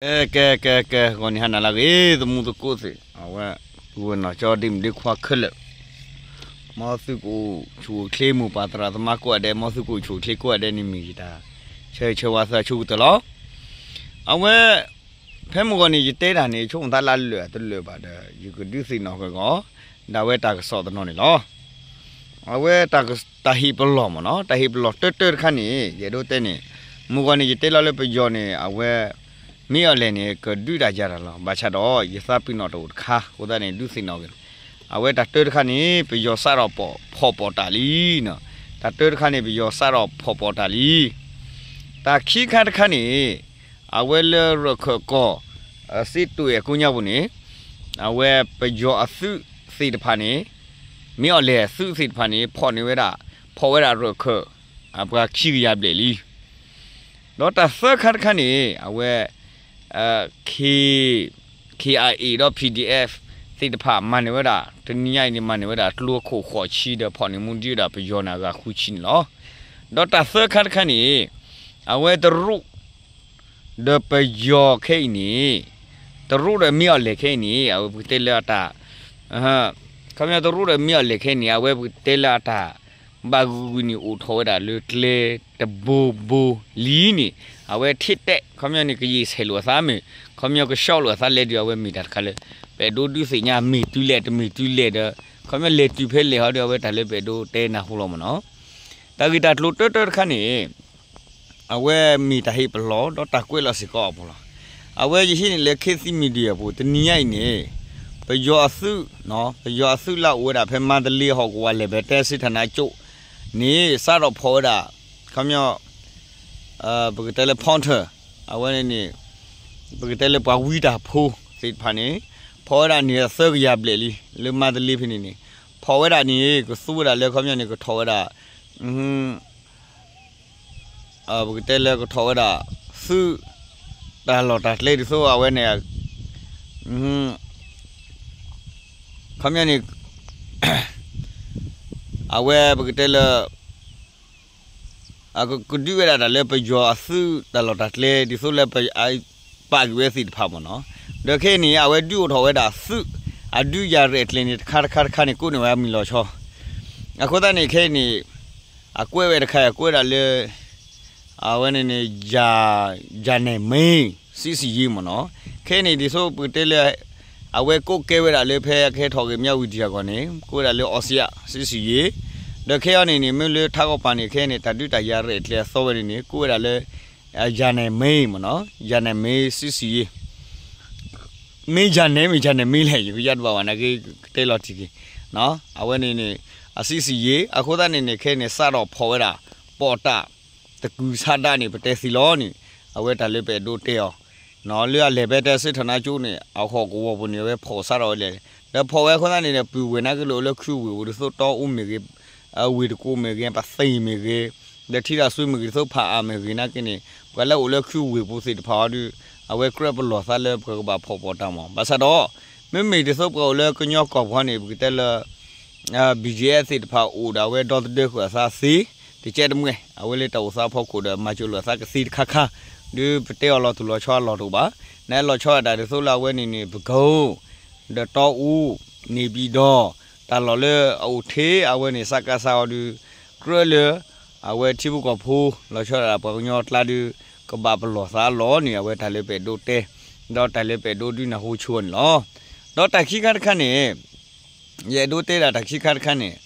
ကဲ ကဲ ကဲ ကဲ ဂီၤနံၤဟါနၤလၢအဂ့ၤ သမူသကိးသ့ၣ်, အဝဲ ပုၢ်ဝဲၢ်နီၢ်ကၠီ ဒ့မုၣ်ဒ့ခွါခဲလၢာ်, မ်သုကအိၣ်ဆူၣ်အိၣ်ချ့ မိၢ်ပၢ်သရၣ်သမါကိးဂၤဒဲး, မ်သုကအိၣ်ဆူၣ်အိၣ်ချ့ကိးဂၤဒဲးန့ၣ် မ့ၢ်ယတၢ်ဆၢဂ့ၤဆၢဝါသးဆိကတၢၢ်လီၤ. အဝဲ ဖဲမုၢ်ဂီၤန့ၣ် ယတဲတၢ်န့ၣ် ဆိကမိၣ်သးလၢအလၢာ်တလၢာ်ဘၣ်ဒီး ယကဒုးသ့ၣ်နီၣ်ဃာ်ဂီၢ်, ဒၣ်ဝဲတၢ်ကစီၣ်တနီၤန့ၣ်လီၤ. အဝဲ တၢ်ဟ့ၣ်ပလီၢ်မ့ၢ်နီၤ, တၢ်ဟ့ၣ်ပလီၢ်တၢတၢတခါန့ၣ် ယအဲၣ်ဒိးတဲန့ၣ်, မုၢ်ဂီၤန့ၣ် ယတဲလီၤလၢပယီၤန့ၣ် အဝဲ မ့ၢ်အီၤလဲၣ်န့ၣ် ကဒုးတၢ်ယၤတၢ်လီၤ. ဘၣ်ဆၣ်ဒီး ယသးပ့ၤနီၣ်တအိၣ်တခါ အဃိသတးန့ၣ် ဒုးသ့ၣ်နီၣ်က့ၤ, အဝဲတၢတၢတခါန့ၣ် ပယီၤစးထီၣ်ဖီၣ်ပီၣ်တၢ်လံနီၤ, တၢတၢတခါန့ၣ် ပယီၤစးထီၣ်ဖီၣ်ပီၣ်တၢ်လံ. တၢ်ခံခါတခါန့ၣ် အဝဲလၢရခၢၣ်ကီၢ် စ့တွဲၣ်အကိးညါပူၤန့ၣ် အဝဲပယီၤအသုးသ့ၣ်တဖၣ်န့ၣ် မ့ၢ်အီၤလဲၣ်အသုးသ့ၣ်တဖၣ်န့ၣ် ဖီၣ်န့ၢ်ဝဲဒၣ်, ဖီၣ်ဝဲဒၣ်ရခၢၣ် အပှၤခံကယၤဘျဲၣ်လံ. ဒီးတၢ်သၢခါတခါန့ၣ် အဝဲ K, KIA ဒီး PDF သ့ၣ်တဖၣ်မၤန့ၢ်ဝဲဒၣ် တနံၤညါအံၤန့ၣ် မၤန့ၢ်ဝဲဒၣ်ကျိခိၣ်ဃိးဆံဒီး ဖီၣ်န့ၢ်မူဒံးဝဲဒၣ်ပယီၤန့ၣ်အဂၤဃုဆံန့ၣ်လီၤ. ဒီးတၢ်သၢခါတခါန့ၣ် အဝဲတရူး ဒီးပယီၤခဲအံၤန့ၣ်, တရူးဒီးမ့ၢ်အီၤလဲၣ်ခဲအံၤန့ၣ် အဝဲပကတဲလၢအတၢ်, ခီပညီတရူးဒီးမ့ၢ်အီၤလဲၣ်ခဲအံၤန့ၣ် အဝဲပကတဲလၢအတၢ်ဘၣ်ဂုာ်ဂုာ်န့ၣ် အိၣ်ထီၣ်ဝဲဒၣ်လၢကျဲတဘိဘိလံန့ၣ်, အဝဲထံၣ်တဲာ် ခီပညီန့ၣ် ကယံာ်ဆဲးလိာ်အသးမ့ၢ်, ခီပညီကဆှီလိာ်အသးလဲၣ်ဒီး အဝဲမ့ၢ်တၢ်တခါလၢ ပအဲၣ်ဒိးဒုးသ့ၣ်ညါ မ့ၢ်တုၤလဲၣ်တမ့ၢ်တုၤလဲၣ်ဒီး ခီပညီလဲၤတုၤဖဲလဲၣ်ဟီဒီး အဝဲတၢ်လၢပအဲၣ်ဒိးတဲနၢ်ဟူလီၤမ့ၢ်နီၤ. တၢ်ဂ့ၢ်တၢ်ကျိၤတၢတၢတခါန့ၣ် အဝဲမ့ၢ်တၢ်ဟ့ၣ်ပလီၢ် ဒီးတၢ်ကွဲးလီၤစ့ၢ်ကီးအပူၤလီၤ. အဝဲယဟံးန့ၢ်လၢ ခေတ်သစ် Media အပူၤ တနံၤညါအံၤန့ၣ် ပယီၤအသုး, ပယီၤအသုးလၢအအိၣ်ဝဲဒၣ်ဖဲမါတလ့ဟီၣ်ကဝီၤ လဲၤဘဲတဲစ့ထၣ်နါကၠိၣ်န့ၣ် စးထီၣ်ဖီၣ်ဝဲဒၣ်, ခီပညီ ပကတဲလၢ ဖီထၢၣ် အဝဲန့ၣ်န့ၣ် ပကတဲလၢပှၤဝံတၢ်ဖိသ့ၣ်တဖၣ်န့ၣ် ဖီၣ်ဝဲဒၣ်န့ၣ်သၢကယၤဘျဲၣ်လံ လၢမါတလ့ဖဲန့ၣ်န့ၣ်, ဖီၣ်ဝဲဒၣ်န့ၣ် ကသူဝဲဒၣ်လၢ ခီပညီန့ၣ် ကထီၣ်ဝဲဒၣ် ပကတဲလၢကထီၣ်ဝဲဒၣ် သုးတၢ်လီၢ်တၢ်ကျဲဒ်သိးအဝဲန့ၣ်, ခီပညီန့ၣ် အဝဲပကတဲလၢ ကဒုးဝဲဒၣ်တၢ်လၢပယီၤအသုးတၢ်လီၢ်တၢ်ကျဲ ဒ်သိးလၢ ပာ်က့ၤဝဲသ့ၣ်တဖၣ်မ့ၢ်နီၤ. ဒီးခဲအံၤန့ၣ် အဝဲဒုးအိၣ်ထီၣ်ဝဲဒၣ်သုး အဒုးယၤရဲၣ်ကျဲၤန့ၣ် တခါတခါတခါန့ၣ် ကိးန့ၢ်ဝဲမံၤလီၤဆီ. အဃိသတးန့ၣ် ခဲအံၤန့ၣ် အကွဲးဝဲတခါ အကွဲးဝဲဒၣ်လၢ အဝဲန့ၣ်န့ၣ် ယၤ, ယၤနဲၣ်မ့ၢ် စံးစံးယ့မ့ၢ်နီၤ. ခဲအံၤန့ၣ် ဒ်သိးပကတဲလၢ အဝဲကိးကဲဝဲဒၣ်လၢဖဲအကဟဲထီၣ်က့ၤ မြဝတီ အဂီၢ်န့ၣ် ကိးဝဲဒၣ်လၢ အီစံယၣ် စံးစံးယ့, ဒီးခဲအံၤန့ၣ်န့ၣ် မ့ၢ်လၢထးကီၢ်ပၤန့ၣ် ခဲအံၤန့ၣ် တၢ်ဒုးတၢ်ယၤရဲၣ်ကျဲၤအသီဝဲန့ၣ်န့ၣ် ကိးဝဲဒၣ်လၢ ယၤနဲၣ်မ့ၢ်မ့ၢ်နီၤ, ယၤနဲၣ်မ့ၢ် စံးစံးယ့ မ့ၢ်ယၤနဲၣ်မ့ၢ် ယၤနဲၣ်မ့ၢ်လဲၣ် ယကယါတဘၣ်ဝဲနာ်က့ ကတဲလီၤတံၢ်က့ၤ, အဝဲန့ၣ်န့ၣ် အစံးစံးယ့ အဃိသတးန့ၣ်န့ၣ် ခဲအံၤန့ၣ် စးထီၣ်ဖီၣ်ဝဲဒၣ် ပီၣ်တၢ် တကုၤဆးဒးန့ၣ် ပတဲသ့လီၤန့ၣ် အဝဲတၢ်လၢပအဲၣ်ဒိးတဲအီၤ လၢအလဲၤဘဲတဲစ့ထၣ်နါကၠိၣ်န့ၣ် အဟီၣ်ကဝီၤပူၤန့ၣ် အဝဲဖီၣ်စးထီၣ်ဝဲလဲၣ်, ဒီးဖီၣ်ဝဲအဃိသတးန့ၣ်ဒီး ပုၢ်ဝဲၢ်နာ်က့လၢအိၣ်လၢခုဝ့ၢ်ပူၤဒ်သိး တီအူမ့ၢ်ဂ့ၤ, ဝ့ၢ်တကူၣ်မ့ၢ်ဂ့ၤ, ပသ့ၣ်မ့ၢ်ဂ့ၤ, ဒီးထံတၢ်စုမ့ၢ်ဂ့ၤ ဒ်သိးဖးအါမ့ၢ်ဂ့ၤနာ်က့န့ၣ် ပှၤလၢအိၣ်လၢခုဝ့ၢ်ပူၤသ့ၣ်တဖၣ်အီၤဒီး အဝဲကြၢးပလီၢ်သးလၢပှၤကဘၣ်ဖီၣ်ပီၣ်တၢ်မ့ၢ်, ဘၣ်ဆၣ်ဒီး မ့မ့ၢ်ဒ်သိးပှၤအိၣ်လၢကညီကီၢ်ပူၤန့ၣ် ပကတဲလၢ BGF သ့ၣ်တဖၣ်အိၣ်ဒီးအဝဲဒီသဒၢဃာ်အသးသ့ တကဲတမှဲ အဝဲလၢတၢ်အိၣ်သးဖီခိၣ်ဒီး မၤစၢၤလိာ်အသးကသ့တခါခါ, ဒီးပတဲအီၤလီၤတူၢ်လီၤဆီအလီၢ်တအိၣ်ဘၣ်, နလီၤဆီဒၣ်တၢ်ဒ်သိးလၢအဝဲန့ၣ်န့ၣ် ပကီၢ် ဒီးတီအူ န့ၣ်ပၠံၣ်တီၢ် တၢ်လီၢ်လၢအအိၣ်ထဲအဝဲန့ၣ် စကစ အီၤဒီး ကြၢးလၢ အဝဲထံဖိကီၢ်ဖိ လီၤဆီဒၣ်ပှၤကညီအကျါဒီး ကဘၣ်ပလီၢ်သးလီၤန့ၣ် အဝဲတၢ်လၢပအဲၣ်ဒိးတဲ ဒီးတၢ်လၢပအဲၣ်ဒိးဒုးနၢ်ဟူဆိန့ၣ်လီၤ. ဒီးတၢ်ခံခါတခါန့ၣ် ယအဲၣ်ဒိးတဲဒၣ်တၢ်ခံခါတခါန့ၣ်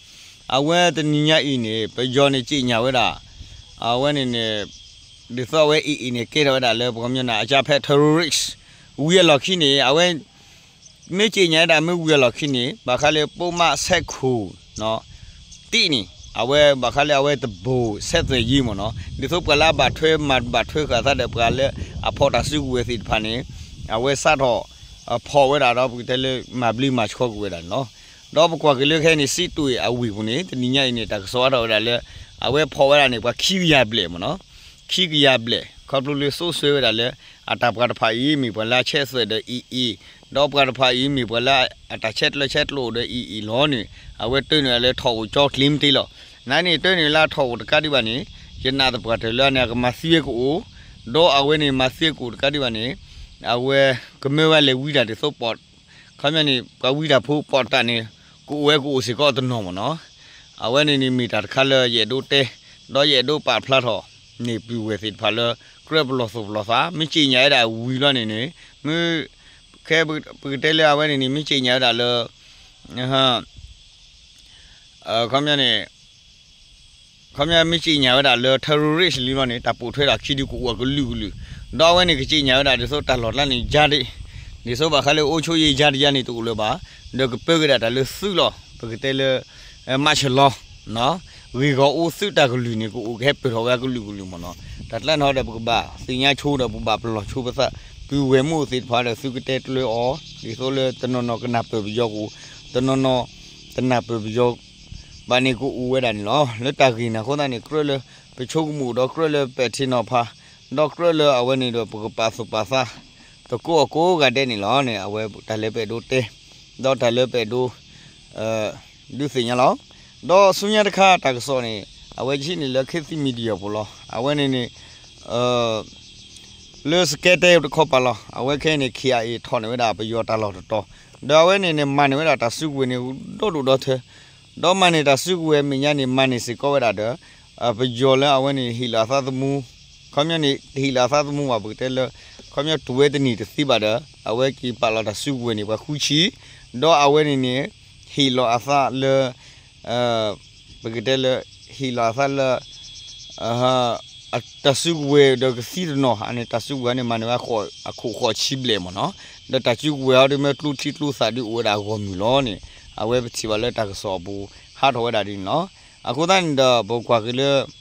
အဝဲတနံၤညါအံၤန့ၣ် ပယီၤန့ၣ် ကြေညာဝဲဒၣ် အဝဲန့ၣ်န့ၣ် ဒ်သိးအဝဲ AA န့ၣ် ကဲထီၣ်ဝဲဒၣ်လၢပှၤကညီန့ၣ် အကြမ်းဖက် terrorist ဝံၤအလီၢ်ခံန့ၣ် အဝဲ မ့ၢ်ကြေညာဒၣ် မ့ၢ်ဝံၤအလီၢ်ခံန့ၣ် ဘၣ်ဃးလၢ ပုဒ်မ ဆယ့်ခုနစ် တံၢ်န့ၣ် အဝဲဘၣ်ဃးလၢအဝဲတဘိ ဆက်သွယ်ရေး မ့ၢ်နီၤ ဒ်သိးပှၤလၢအဘၣ်ထွဲမၤဘၣ်ထွဲဃာ်အသးဒီး ပှၤလၢအဖီၣ်တၢ်စုကဝဲၤသ့ၣ်တဖၣ်န့ၣ် အဝဲစးထီၣ် ဖီၣ်ဝဲဒၣ်ဒီး ပကတဲလၢမၤဘျ့မၤဆှီကွံာ်ဝဲဒၣ်န့ၣ်လီၤ. ဒီးပကွၢ်က့ၤလၢခဲအံၤန့ၣ် စံးတွ့ၣ်အဝ့ၢ်ပူၤန့ၣ် တနံၤညါအံၤန့ၣ် တၢ်ကစီၣ်အါထီၣ်ဝဲဒၣ်လၢ အဝဲဖီၣ်ဝဲဒၣ်န့ၣ် ပှၤခံကယၤဘျဲၣ်မ့ၢ်နီၤ ခံကယၤဘျဲၣ် ခီဖျိလၢစိစဲဝဲဒၣ်လၢ အတၢ်ပှၤတဖၣ်အံၤ မ့ၢ်ပှၤလၢအဆဲးသွဲၣ်ဒီး AA ဒီးပှၤတဖၣ်အံၤ မ့ၢ်ပှၤလၢအတၢ်ဆဲးကျၢဆဲးကျိးဒီး AA လီၤန့ၣ် အဝဲတၢ်န့ၣ်လၢထီၣ်အိၣ်ကၠီကျ့မ့ၢ်တ့ၢ်လီၤ. နာ်န့ၣ် တၢ်န့ၣ်လၢအထီၣ်အိၣ်တကးဒံးဘၣ်န့ၣ် ယနာ်သပှၢ်တၢၢ်လၢအန့ၣ် အကမၤသံဝဲကအိၣ် ဒီးအဝဲန့ၣ်မၤသံဝဲကအိၣ်တကးဒံးဘၣ်န့ၣ် အဝဲကမၢဝဲလဲၤဝံတၢ်ဒ်သိးပီၣ်, ခီပညီန့ၣ် ပှၤဝံတၢ်ဖိပီၣ်တၢ်န့ၣ် ကအိၣ်ဝဲကအိၣ်စ့ၢ်ကီးတနီၤမ့ၢ်နီၤ. အဝဲန့ၣ်န့ၣ်မ့ၢ်တၢ်တခါလၢယအဲၣ်ဒိးတဲ, ဒီးယအဲၣ်ဒိးပာ်ဖျါထီၣ်န့ၣ် ပုၢ်ဝဲၢ်သ့ၣ်တဖၣ်လၢ ကြၢးပလီၢ်သူၣ်ပလီၢ်သး မ့ၢ်စံးညါဝဲဒၣ်ဝံၤလီၤန့ၣ်န့ၣ် မ့ၢ် ခဲပကတဲလၢအဝဲန့ၣ်န့ၣ် မ့ၢ်စံးညါဝဲဒၣ်လၢ ခီပညီန့ၣ် ခီပညီမ့ၢ်စံးညါဝဲဒၣ်လၢ terrorist လံလီၤန့ၣ် တၢ်ပိာ်ထွဲတၢ်ခံဒုကအိၣ်အကလုာ်ကလုာ်, ဒီးအဝဲန့ၣ်ကစံးညါဝဲဒၣ် ဒ်သိးတၢ်လီၢ်တၢ်ကျဲန့ၣ် ယါဒ်, ဒ်သိးဘၣ်ဃးလၢအိၣ်ဆိယ့ယါတယါန့ၣ် တအိၣ်လၢၤဘၣ်, ဒီးကပၢက့ၤဒၣ်တၢ်လၢသုးလီၤ, ပကတဲလၢ martial law ဂ့ၢ်ဂီၢ်အိၣ်သုးတၢ်ကလုာ်န့ၣ် ကအိၣ်ကဟဲပၢၢ်ထီၣ်ဝဲအကလုာ်ကလုာ်မ့ၢ်နီၤ. တၢ်ကျါန့ၣ်ဒီး ပကဘၣ်သ့ၣ်ညါဆိဒီး ပကဘၣ်ပလီၢ်ဆိပသး, ပုၢ်ဝဲၢ်မုၣ်သ့ၣ်တဖၣ်ဒီး သုကတဲကျၢၤအီၤ ဒ်သိးလၢတနီၤနီၤကနၢ်ပၢၢ်ပယီၤကအိၣ်, တနီၤနီၤ တနၢ်ပၢၢ်ပယီၤ ဘၣ်န့ၣ်ကအိၣ်ဝဲဒၣ်န့ၣ်လီၤ. လၢတၢ်ဂ့ၢ်န့ၣ်အဃိသတးန့ၣ် ကြၢးလၢပဆိကမိၣ်ဒီး ကြၢးလၢပဲာ်ထံနီၤဖး, ဒီးကြၢးလၢအဝဲန့ၣ်ဒီး ပကပာ်သူၣ်ပာ်သး သကိးအကိးဂၤဒဲးန့ၣ်လီၤန့ၣ် အဝဲတၢ်လၢပအဲၣ်ဒိးတဲ, ဒီးတၢ်လၢပအဲၣ်ဒိး ဒုးသ့ၣ်ညါလီၤ. ဒီးဆူညါတခါတၢ်ကစီၣ်န့ၣ် အဝဲကဟံးန့ၢ်လၢ ခေတ်သစ် Media ပူၤလီၤ. အဝဲန့ၣ်န့ၣ် လၢစကဲတဲတခီပၤလီၤ. အဝဲခဲအံၤန့ၣ် ခ့ၣ်အါအ့ၣ် ထီၣ်န့ၢ်ဝဲဒၣ်ပယီၤတၢ်လီၢ်တတီၤ, ဒီးအဝဲန့ၣ်န့ၣ် မၤန့ၢ်ဝဲဒၣ်တၢ်စုကဝဲၤန့ၣ် ဒီဒူၣ်ဒီထၢ, ဒီးမၤန့ၢ်တၢ်စုကဝဲၤအမဲာ်ညါန့ၣ် မၤန့ၢ်စ့ၢ်ကီးဝဲဒၣ်ဒီး ပယီၤလၢအဝဲန့ၣ် ဟ့ၣ်လီၤအသးသမူ, ခီပညီန့ၣ် တဟ့ၣ်လီၤအသးသမူဘၣ် ပကတဲလၢ ခီပညီတူၢ်ဝဲတန့ၢ်တသ့ဘၣ်ဒီး အဝဲက့ၤပာ်လီၤတၢ်စုကဝဲၤန့ၣ် ပှၤဃုဆံ, ဒီးအဝဲန့ၣ်န့ၣ် ဟ့ၣ်လီၤအသးလၢ ပကတဲလၢ ဟ့ၣ်လီၤအသးလၢ တၢ်စုကဝဲၤဒီးကသံတနီၤန့ၣ် တၢ်စုကဝဲၤန့ၣ် မၤန့ၢ်ဝဲအခိၣ်ဃိးဆံဘျဲၣ်မ့ၢ်နီၤ, ဒီးတၢ်စုကဝဲၤဟီဒုး မ့ၢ်ကျိချံကျိသၣ်ဒုးအိၣ်ဝဲဒၣ်အဂီၢ်မုၢ်လီၤန့ၣ်, အဝဲပထံၣ်ဘၣ်လၢတၢ်ကစီၣ်အပူၤ ဟးထီၣ်ဝဲဒၣ်ဒ်န့ၣ်လီၤ. အဃိသတးန့ၣ်ဒီး ပကွၢ်က့ၤလၢ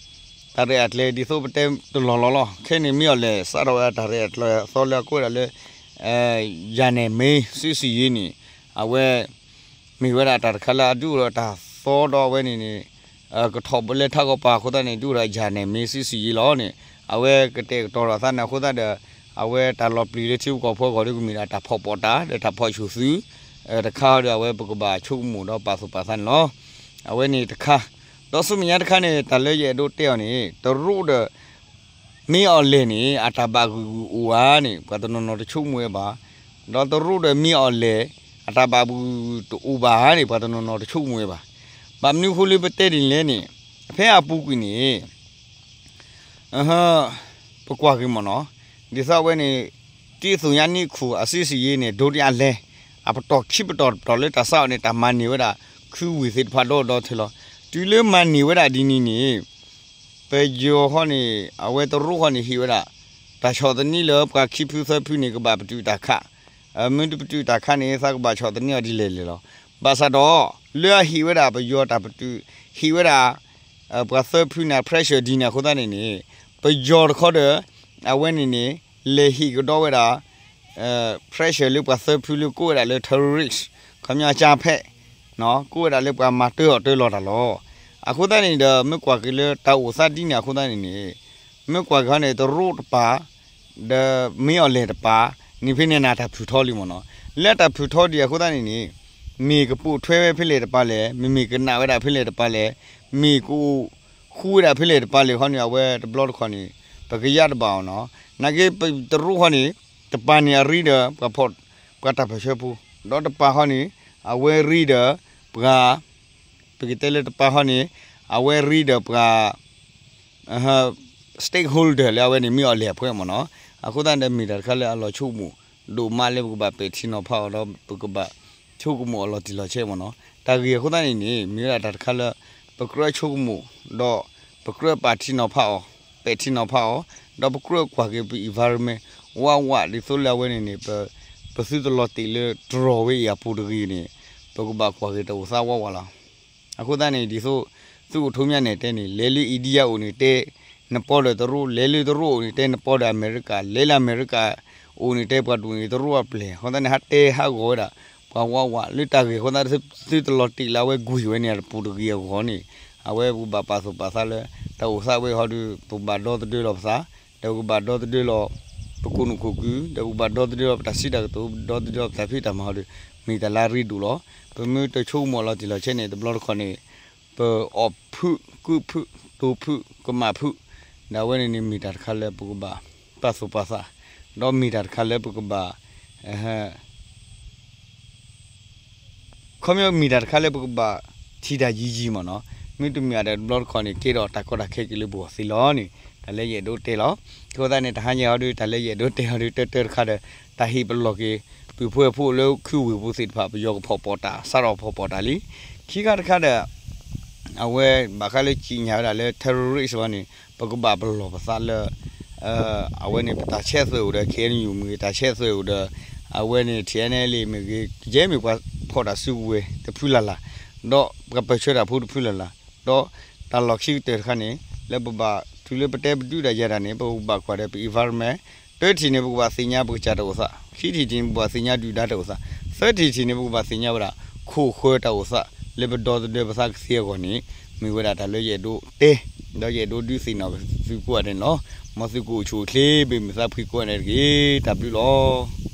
တၢ်ရဲၣ်တၢ်ကျဲၤဒ်သိးပတဲတလီၢ်လီၤလီၤ. ခဲအံၤန့ၣ် မ့ၢ်အီၤလဲၣ် စးထီၣ်ဝဲဒၣ်တၢ်ရဲၣ်တၢ်ကျဲၤအသီလၢအကိးဝဲဒၣ်လၢ ယၤနဲၣ်မ့ၢ် စံးစံးယ့ၢ်န့ၣ် အဝဲ မ့ၢ်ဝဲဒၣ်တၢ်တခါလၢအဒုးအိၣ်ဒီးတၢ်သီဒီးအဝဲန့ၣ်န့ၣ် ကထီၣ်ဘၣ်လၢထးကီၢ်ပၤအဃိသတးန့ၣ် ဒုးအိၣ်ဒီးယၤနဲၣ်မ့ၢ် စံးစံးယ့ၢ်လီၤန့ၣ် အဝဲကတဲာ်ကတီၤဒီးသးန့ၣ်အဃိသတးဒီး အဝဲတၢ်လီၤပျံၤလၢထံဖိကီၢ်ဖိအဂီၢ်ဒီး ကမ့ၢ်ဒၣ်တၢ်ဖီၣ်ပီးတၢ် ဒီးတၢ်ဖီၣ်ဆူၣ်သုး တခါဒီး အဝဲပကဘၣ်ဆိကမိၣ်ဒီးပာ်သူၣ်ပာ်သးန့ၣ်လီၤ. အဝဲန့ၣ်တခါ, ဒီးဆူမဲာ်ညါတခါန့ၣ် တၢ်လၢယအဲၣ်ဒိးတဲအီၤန့ၣ် တရူးဒီး မ့ၢ်အီၤလဲၣ်န့ၣ် အတၢ်ဘၣ်ဂုာ်ဂုာ်အိၣ်ဧါန့ၣ် ပှၤတနီၤနီၤတဆိကမိၣ်ဝဲဘၣ်. ဒီးတရူးဒီးမ့ၢ်အီၤလဲၣ် အတၢ်ဘၣ်ဂုာ်ဂုာ်တအိၣ်ဘၣ်ဧါန့ၣ် ပှၤတနီၤနီၤတဆိကမိၣ်ဝဲဘၣ်. ဘၣ်မနုၤအဃိလၢပတဲဒ်န့ၣ်လဲၣ်န့ၣ် ဖဲအပူၤကွံာ်န့ၣ် ပကွၢ်က့ၤမ့ၢ်နီၤ, ဒ်သိးအဝဲန့ၣ် တံသုးညါနံၣ်ခူၣ် အစံးစံးယ့ၢ်န့ၣ် ဒိတယါလဲၣ်, အပတီၢ်ခံပတီၢ်တပတီၢ်လၢတၢ်ဆါအီၤန့ၣ် တၢ်မၤန့ၢ်ဝဲဒၣ် ခုဝံၤသ့ၣ်တဖၣ်ဒီဒီထၢလီၤ. တုၤလၢမၤန့ၢ်ဝဲဒၣ်ဒ်န့ၣ်န့ၣ် ပယီၤဃီန့ၣ် အဝဲတရူးဃီန့ၣ် ဟ့ၣ်ဝဲဒၣ် တၢ်ဆီၣ်သနံးလၢပှၤခံဖုသၢဖုန့ၣ် ကဘၣ်ပတုာ်တၢ်ခး, မ့ၢ်တပတုာ်တၢ်ခးန့ၣ် သးကဘၣ်ဆီၣ်သနံးအီၤဒ်လဲၣ်လဲၣ်လီၤ. ဘၣ်ဆၣ်ဒီး လၢအဟ့ၣ်ဝဲဒၣ်ပယီၤတၢ်ပတုာ် ဟ့ၣ်ဝဲဒၣ် ပှၤသၢဖုန့ၣ် pressure ဒ်န့ၣ်အဃိသတးန့ၣ်န့ၣ် ပယီၤတခီဒီး အဝဲန့ၣ်န့ၣ် လဲၤဟ့ၣ်ကဒီးဝဲဒၣ် pressure လၢပှၤသၢဖုလၢကိးဝဲဒၣ်လၢ terrorist ခီပညီအကၢ်ဖဲး ကိးဝဲဒၣ်လၢပှၤမၤတၢအီၣ်တၢလီၤတၢ်လီၤ. အဃိသတးန့ၣ်ဒီး မ့ၢ်ကွၢ်က့ၤလၢတၢ်အိၣ်သးဒ်န့ၣ်အဃိသတးန့ၣ်န့ၣ် မ့ၢ်ကွၢ်က့ၤဟီန့ၣ် တရူးတပၤ ဒီးမ့ၢ်အီၤလဲၣ်တပၤ န့ၣ်ဖဲန့ၣ်နၤတၢ်ဖုၣ်ထီလံမ့ၢ်နီၤ. လၢတၢ်ဖုၣ်ထီဒံးအဃိသတးန့ၣ်န့ၣ် မ့ၢ်ကပိာ်ထွဲဝဲဖဲလဲၣ်တပၤလဲၣ်, မ့မ့ၢ်ကနၣ်ဝဲဒၣ်ဖဲလဲၣ်တပၤလဲၣ်, မ့ၢ်ကအိၣ်ဃူဝဲဒၣ်ဖဲလဲၣ်တပၤလဲၣ်ဃီန့ၣ် အဝဲတဘျီတခီၣ်န့ၣ် ပကယါတဘၣ်အီၤနီၤ. နာ်က့ တရူးဃီန့ၣ် တပၤန့ၣ်အရ့ဒီး ပှၤတၢ်ပၢၢ်ဆၢဖိ, ဒီးတပၤဃီန့ၣ် အဝဲရ့ဒီး ပှၤ ပကတဲလၢတပၤဃီန့ၣ် အဝဲရ့ဒီးပှၤ stakeholder လၢအဝဲန့ၣ်မ့ၢ်အီၤလဲၣ်အဖၢမ့ၢ်နီၤ. အဃိသတးန့ၣ် မ့ၢ်တၢ်တခါလၢအလီၤဆိကမိၣ်ဒိၣ်မးလၢပကဘၣ်ပဲာ်ထံနီၤဖးအီၤဒီး ပကဘၣ်ဆိကမိၣ်အီၤလီၤတံၢ်လီၤဆဲးမ့ၢ်နီၤ. တၢ်ဂ့ၢ်အဃိသတးန့ၣ်န့ၣ် မ့ၢ်ဝဲဒၣ်တၢ်တခါလၢ ပကြၢးဆိကမိၣ် ဒီးပကြၢးပာ်ထံနီၤဖးအီၤ ပဲာ်ထံနီၤဖးအီၤ ဒီးပကြၢးကွၢ်က့ၤပ environment ဝးဝး ဒ်သိးလၢအဝဲန့ၣ်န့ၣ် ပသုတလီၤတံၢ်လၢတြီၢ်ဝဲအံၤအပူၤတဂ့ၤန့ၣ် ပကဘၣ်ကွၢ်က့ၤတၢ်အိၣ်သးဝးဝးလီၤ. အဃိသတးန့ၣ် ဒ်သိး သုးအိၣ်ထူမၠါနဲၣ်တဲန့ၣ် လဲၤလၢ India အိၣ်န့ၣ်တဲ နပီဒီးတရူး, လဲၤလၢတရူးအိၣ်န့ၣ်တဲ နပီဒီးအမဲရကၤ, လဲၤလၢအမဲရကၤ အိၣ်န့ၣ်တဲ ပှၤဒိၣ်န့ၣ်တရူးအပျဲၢ်, အဃိသတးန့ၣ် ဟးတဲဟးဂီၤဝဲဒၣ် ပှၤဝးဝး လၢတၢ်ဂ့ၢ်အဃိသတး သုတလီၤတံၢ်လၢအဝဲကွံာ်ဝဲန့ၣ်အပူၤတဂ့ၤအဂီၢ်န့ၣ် အဝဲပကဘၣ်ပာ်သူၣ်ပာ်သးလၢ တၢ်အိၣ်သးဝဲဟီဒီး ပကဘၣ်ဒီသဒၢလီၤပသး, ဒီးပကဘၣ်ဒီသဒၢလီၤ ပကိးနူာ်ခိၣ်ကုၢ်, ဒီးပကဘၣ်ဒီသဒၢလီၤပတၢ်စံးတၢ်ကတိၤ, ဒီသဒၢလီၤပတၢ်ဖံးတၢ်မၤဟီဒီး မ့ၢ်တၢ်လၢအရ့ဒိၣ်လီၤ. ပမ့ၢ်တဆိကမိၣ်အလီၤတံၢ်လီၤဆဲးန့ၣ် တဘျီတခီၣ်န့ၣ် ပအီၣ်ဖုၣ် ကုၣ်ဖုၣ် တိၤဖုၣ် ကမၣ်ဖုၣ်, ဒီးအဝဲန့ၣ်န့ၣ်မ့ၢ်တၢ်တခါလၢပကဘၣ်ပာ်သူၣ်ပာ်သး ဒီးမ့ၢ်တၢ်တခါလၢပကဘၣ် ခီပညီမ့ၢ်တၢ်တခါလၢပကဘၣ်ထံၣ်တၢ်ယံၤယံၤမ့ၢ်နီၤ, မ့တမ့ၢ်အဒီးတဘျီတခီၣ်န့ၣ် ကဲထီၣ်တၢ်ကီတၢ်ခဲက့ၤလၢပဂီၢ်သ့လီၤန့ၣ် တၢ်လၢယအဲၣ်ဒိးတဲလီၤ. အဃိသတးန့ၣ် တဟါညါအံၤဒီး တၢ်လၢယအဲၣ်ဒိးတဲအီၤဒီး တၢတၢတခါဒီး တၢ်ဟ့ၣ်ပလီၢ်က့ၤ ပုၢ်ဖိဝဲၢ်ဖိအိၣ်လၢခုဝ့ၢ်ပူၤသ့ၣ်တဖၣ် ပယီၤကဖီၣ်ပီၣ်တၢ် စးထီၣ်ဖီၣ်ပီၣ်တၢ်လံ. ခံခါတခါဒီး အဝဲဘၣ်ဃးလၢကံၣ်ညါဝဲဒၣ်လၢ terrorist ဝဲန့ၣ် ပကဘၣ်ပလီၢ်ပသးလၢ အဝဲန့ၣ် ပတၢ်ဆဲးသွဲၣ်အိၣ်ဒီး KNU မ့ၢ်ဂ့ၤ တၢ်ဆဲးသွဲၣ်အိၣ်ဒီး အဝဲန့ၣ် ထံၣ်အဲၣ်နဲလ့ၣ် မ့ၢ်ဂ့ၤ ကယဲၢ်မ့ၢ်ပှၤဖီၣ်တၢ်စုကဝဲၤတဖုလၢ်လၢ် ဒီးပှၤပၢၢ်ဆၢတၢ်ဖိတဖုလၢ်လၢ် ဒီးတၢ်လီၢ်ခံကတၢၢ်တခါန့ၣ် လၢပဘၣ်တုၤလၢပတဲပဒုးတၢ်ယၤတၢ်န့ၣ် ပကဘၣ်ကွၢ်ဒီးပ environment တၢထံၣ်န့ၣ် ပကဘၣ်သ့ၣ်ညါပကစၢ်တအိၣ်သး, ခံထံၣ်ထံၣ်န့ၣ် ပကဘၣ်သ့ၣ်ညါဒုၣ်ဒါတအိၣ်သး, သၢထံၣ်ထံၣ်န့ၣ် ပကဘၣ်သ့ၣ်ညါဝဲဒၣ် ခိၣ်ဃၢၤတၢ်အိၣ်သး လၢပဒီသဒၢပသးကသ့အဂီၢ်န့ၣ် မ့ၢ်ဝဲဒၣ်တၢ်လၢယအဲၣ်ဒိးတဲ ဒီးယအဲၣ်ဒိးဒုးသ့ၣ်နီၣ်သုကိးဂၤဒဲးန့ၣ်လီၤ. မ်သုကအိၣ်ဆူၣ်အိၣ်ချ့ ဘၣ်မုာ်သးဖှံကိးဂၤဒဲးတက့ၢ်. တၢ်ဘျုးလီၤ.